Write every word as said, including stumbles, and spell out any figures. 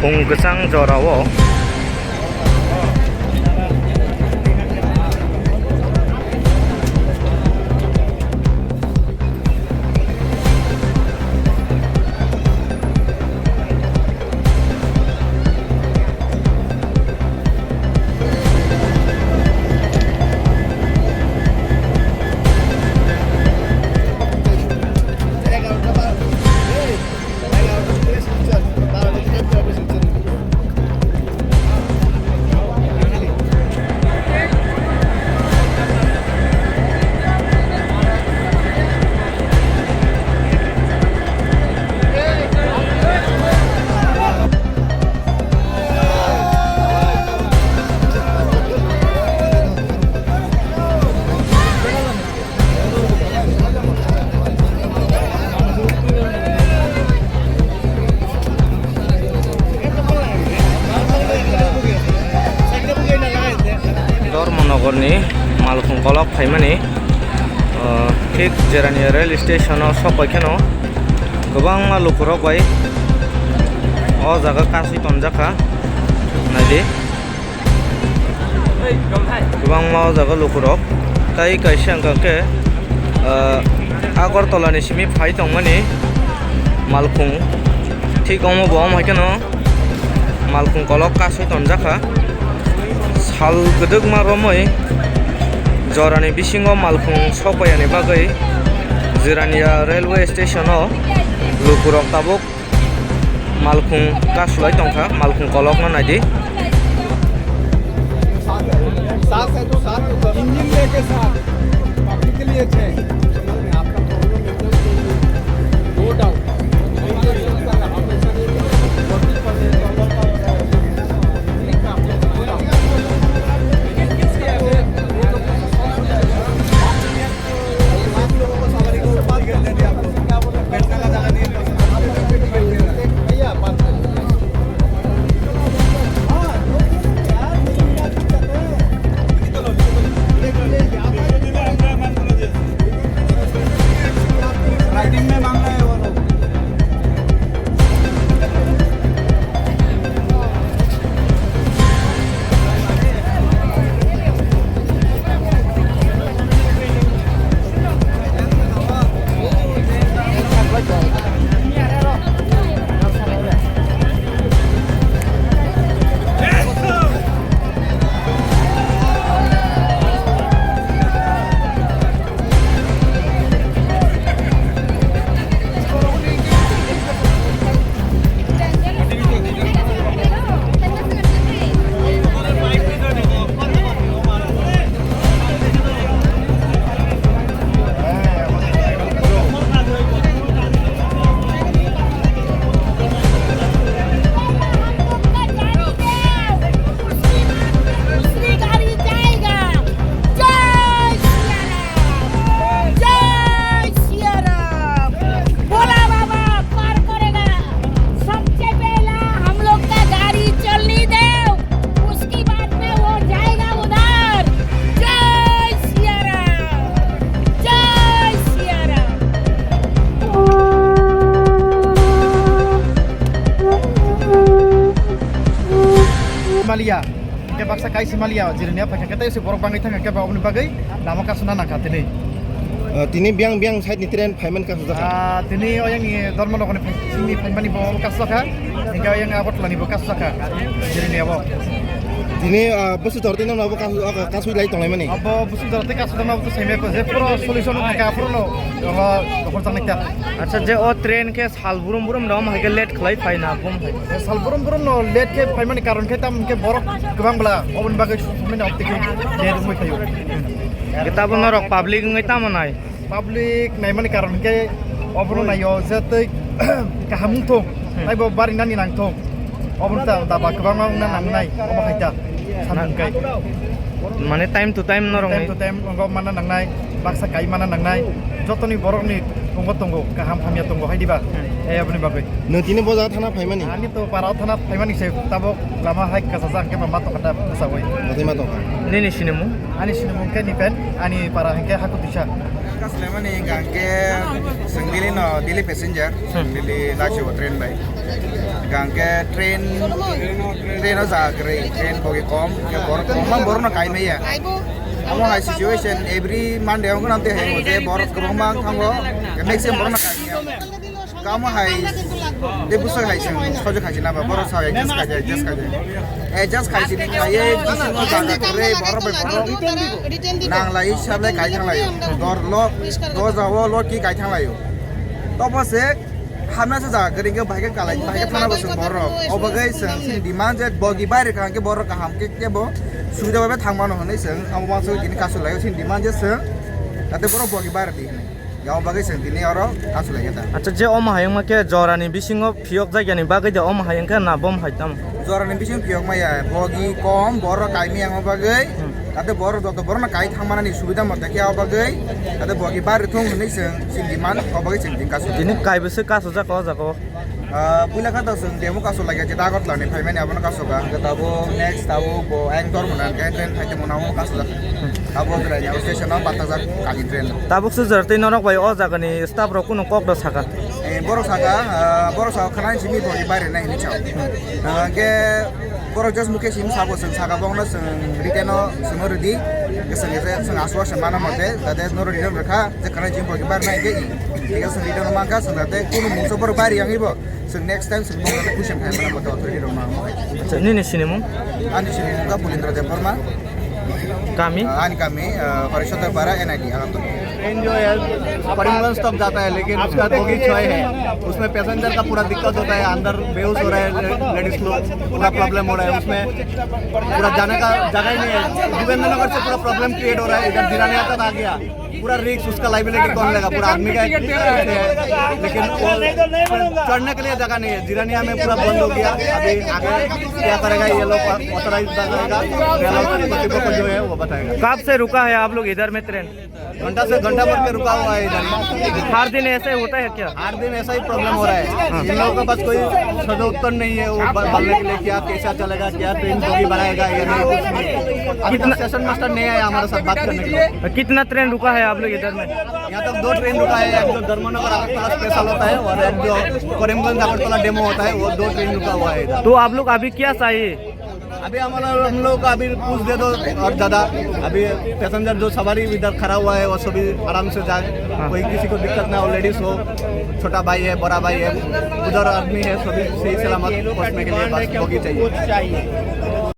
Pung kwchang jorao. Dharmanagarni Malkhung kolok phaimani, ah, thik Jirania rail station o sok bai kheno kwbangma lukurok bai o jaga kasui tonjakha. Naidi. Kwbangma o jaga lukurok. Tai kaisa hwnkha khe, ah, Agartala ni simi phai tongmani Malkhung. Thik omo bo omo hai kheno Malkhung kolok kasui tonjakha. Sal kwdwkma romwi jorani bisingo Malkhung sokpaiya ni bagwi Jirania railway station o lukurok tabuk Malkhung kasulai tongkha, Malkhung kolokno naidi. साथ है तो साथ तो करो। इंजन लेके साथ पब्लिक के लिए अच्छे हैं। आपका प्रॉब्लम एकदम सही है। No doubt. जय सिया राम। बोला बाबा पार करेगा। सबसे पहला हम लोग का गाड़ी चलने दो, उसके बाद में वो जाएगा उधर। जय सिया राम, जय Siya Ram. Himalaya. Hingke baksa kaisa maliya, Jirania phaikha khe tei se borok bangwi thangkha khe ba oboni bagwi lama kasuna nangkha tini. Ah, tini biyang biyang side ni train phaimani kasujak kha. Ah, tini oyang ni Dharmanagar ni phai-, simi phaimani bo kasujak kha. Hingke oyang Agartala ni bo kasujak kha. Jirania bo. Tini, ah, busu jor tini no bo kasu-, ah, kasui lai tonglaimani. Abo busu jor tei kasujak no bo sai me ko je puro solution nangkha puro no, oho, oho jang nangkha. Acha, je o train khe Sal burum burum no, omo hai khe late khlai phaina, bum hai. Sal burum burum no late khe phaimani karon khe tam khe borok kwbang bwla, oboni bagwi sumini opti khe late wngwi phaio. Hingke tabo norok public wngwi tamo nai? Public naimani karon khe obono naio je tei kaham wngthung, hmm, tei bo barinani nangthung. Obono ta, ta ba kwbangma wngna nangnai, obo hai ta samung kai. Mane time to time norok time ni to time wngwi manna nangnai, baksa kai manna nangnai, jotoni borokni Tongo, tongo, kaham hamya tongo, hai diba? Hmm. Eh, aboni bagwi. Nwng tini bo jaga thana phaimani? Ani to para o thana phaimani se, tabok lama hai kasajak khe ma tongkha ta bwsagwi. Batwi ma tongkha. Nini sinimung? Ani sinimung khe Nipen, ani para hwnkhe Hakutisa. Kaslemani hwnkha hwnkhe chwng Delhi no, Delhi passenger, chwng Delhi lachibo train bai. Hwnkha hwnkhe train, train o jaga kwrwi, train bogi kom, hwnkhe borok kwbangma borokno kai maya. Omo hai situation every Monday wngkha, tei hai je borok kwbangma wngkha, maximum borokno kai maya. Kamo hai, de bwswk hai chwng sojak hai chwng naba, borok sa adjust khaijak, adjust khaijak. Adjust khai chini khlaiwi bisingo jaga kwrwi borok bai borok nanglai sablai kai thanglaio. Dor lo, doja o lo ki kai thanglaio. Tobo se hamya sa jaga kwrwi khe bahai khe kalai, bahai khe thana bo chwng borok. O bagwi chwng chini demand je bogi baire kha hwnkhe borok kaham khe kebo subida bai thang mano hwnwi chwng amo uansuk tini kasu laio chini demand je chwng jate borok bogi baire di hwnwi. Yang bagwi chwng tini oro kasu lai khe ta. Acha, je omo hai wngma khe jorani bisingo phiyok jagyani bagwi de omo hai wngkha na bom hai tamo? Jorani bising phiyok maya, bogi kom, borok kaimi yang bagwi. Hmm. Tate borok joto borokno kai thangmanani subida mote khe o bagwi. Tate bogi bari thung hwnwi chwng chini demand o bagwi chwng tini kasu. Tini kaibo se kasu jak o jaga o. Ah, puila kha to chwng demo kasu lai khe Agartala ni phaimani abono kasu kha. Hwnkhe tabuk next tabuk bo Ain Dormona hwnkhe train phai tongmani abono kasu jak. Abo Jirania station o bathajak kali train. Tabuk se jora tei norok bai o jagani staff rok kunu kok da saka? Eh, borok saka, ah, borok saka khana simi bo ni baire nai hinwi sao. Ah, hwnkhe borok just mukhe simi sabo chwng saka bongno chwng written o chwngno rwdi. Chwng je chwng aswk se mano mote, jate noro written rwkha, je khana simi bo ni baire nai hwnkhe i. Thik ase, chwng written o mankha, chwng jate kunu mungsa borok baire yangwi bo. Chwng next time chwng bongni puisa khai mano bo authority rok ma. Acha, nini sinimung? Ani sinimung kha Pulindra Debbarma. Kami? Ah, ani kami, ah, Horishatar Para, N I D, Agartala. Train जो है करीमगंज तक जाता है, लेकिन उसका बोगी छः है, उसमें पैसेंजर का पूरा दिक्कत होता है, अंदर बेहोश हो रहा है लेडीज लोग, पूरा प्रॉब्लम हो रहा है उसमें, पूरा जाने का जगह ही नहीं है। देवेंद्र नगर से पूरा प्रॉब्लम क्रिएट हो रहा है, इधर जिरानिया तक आ गया। पूरा रिस्क, उसका लाइबिलिटी कौन लेगा? पूरा आदमी का एक रिस्क है, लेकिन वो चढ़ने के लिए जगह नहीं है। जिरानिया में पूरा बंद हो गया, अभी आगे क्या करेगा ये लोग, ऑथराइज बताएगा, रेलवे कॉर्तृपक्ष जो है वो बताएगा। कब से रुका है आप लोग इधर में ट्रेन? घंटा से घंटा भर के रुका हुआ है इधर। हर दिन ऐसे होता है क्या? हर दिन ऐसा ही प्रॉब्लम हो रहा है। हाँ। इन लोगों के पास कोई सदुत्तर नहीं है, वो ब-, बोलने के लिए क्या कैसा चलेगा, क्या ट्रेन कभी बनाएगा, ये नहीं, कुछ नहीं। अभी तक कितना स्टेशन मास्टर नहीं आया हमारे साथ बात करने के लिए। कितना ट्रेन रुका है आप लोग इधर में? यहाँ तक दो ट्रेन रुका है, एक जो धर्मनगर अगरतला स्पेशल होता है और एक जो करीमगंज अगरतला डेमो होता है, वो दो ट्रेन रुका हुआ है इधर। तो आप लोग अभी क्या चाहिए? अभी हमारा, हम लोग को अभी पूछ दे दो और ज़्यादा। अभी पैसेंजर जो सवारी इधर खड़ा हुआ है, वो सभी आराम से जाए, हाँ। कोई किसी को दिक्कत ना हो, लेडीज हो, छोटा भाई है, बड़ा भाई है, बुजुर्ग आदमी है, सभी सही सलामत पहुँचने के लिए बस बोगी चाहिए।